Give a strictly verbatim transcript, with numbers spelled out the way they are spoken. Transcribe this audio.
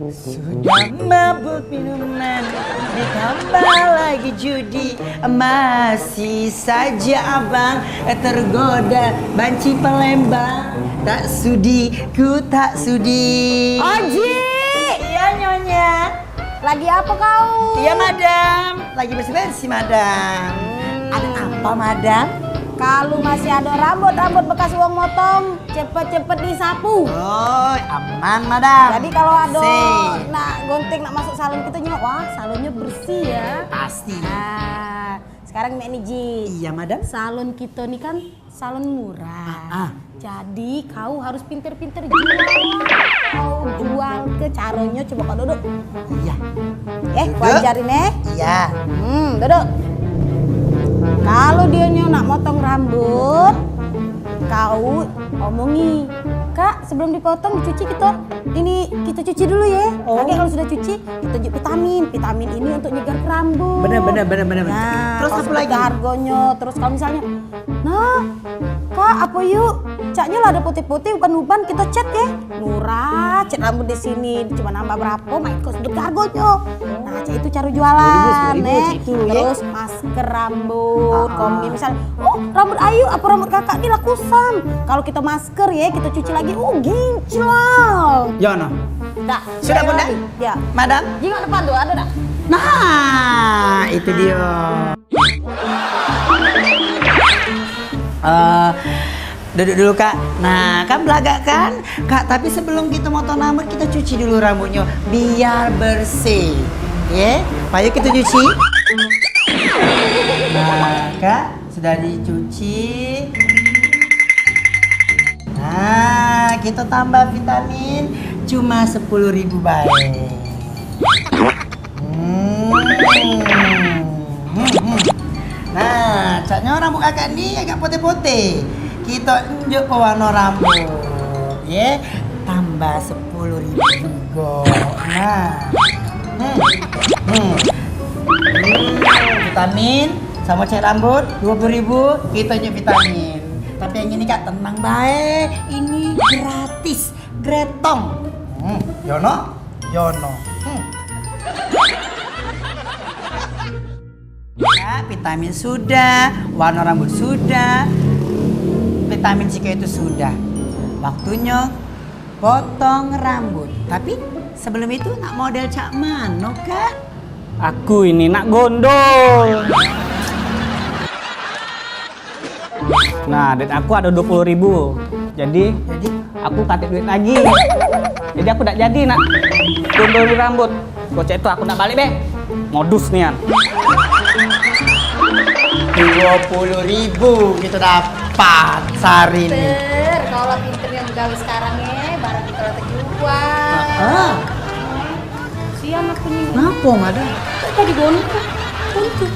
Sudah mabuk minuman, ditambah lagi judi, masih saja abang tergoda banci Palembang. Tak sudi, ku tak sudi. Oji! Iya, Nyonya. Lagi apa kau? Iya, Madam. Lagi bersih-bersih, Madam. Hmm. Ada apa, Madam? Kalau masih ada rambut-rambut bekas wong motong, cepet-cepet disapu. Oh, aman, Madam. Jadi kalau ada nak gunting, nak masuk salon kita nyo, wah, salonnya bersih ya. Pasti. Nah, sekarang mek ni, Ji. Iya, Madam. Salon kita ni kan salon murah. Ah, ah. Jadi kau harus pinter-pinter jual. Kau jual ke caronyo, coba kau duduk. Iya. Eh, ku ajarin eh. Iya. Hmm, duduk. Kalau dia nyo nak motong rambut, kau omongi, "Kak, sebelum dipotong dicuci kita ini, kita cuci dulu ya." Oh. Nanti kalau sudah cuci, kita juk vitamin. Vitamin ini untuk nyegar ke rambut. Bener, bener, bener, bener, bener. Nah, terus apa lagi? Hargonyo, terus kalau misalnya, "Nah, Kak, apa yuk? Caknya lah ada putih-putih, uban-uban, kita cat ya." Murah, cat rambut di sini cuma nambah berapa, main kos sebut hargonyo. Nah, cak itu cara jualan, eh. Terus masker rambut, kombi misal, "Oh, rambut Ayu apa rambut kakak ni lah kusam." Kalau kita masker ya, kita cuci lagi, oh, ginclang. Ya, nah. Dah. Sudah, Bunda? Ya. Madam? Jingok depan tu, ada dak? Nah, itu dia. Eh, duduk dulu, Kak. Nah, kan belagak kan? Kak, tapi sebelum kita motong rambut, kita cuci dulu rambutnya biar bersih. Ye, payo kita cuci. Nah, Kak, sudah dicuci. Nah, kita tambah vitamin cuma sepuluh ribu bae. Hmm. Hmm, hmm. Nah, caknyo rambut kakak ni agak putih-putih. Kita enjuk pewarna rambut, ye. Tambah sepuluh ribu juga. Nah. Hmm. Hmm. Hmm, vitamin sama cat rambut dua puluh ribu, kita enjuk vitamin. Tapi yang ini, Kak, tenang bae. Ini gratis. Gretong. Hmm, Yono. Yono. Hmm. Ya, vitamin sudah, warna rambut sudah, vitamin C K itu sudah. Waktunya potong rambut. Tapi sebelum itu nak model cak mano, Kak? Aku ini nak gondol. Nah, duit aku ada dua puluh ribu. Jadi, jadi aku katik duit lagi. Jadi aku dak jadi nak gondol rambut. Kocak itu aku nak balik be. Modus nian. Dua puluh ribu kita dapat sehari ni. Pinter, kalau lah pinter yang begawe sekarang eh, barang kita lah terjual. Heeh. Sian aku ni. Ngapo, Madam? Tadi boneka. Kunci.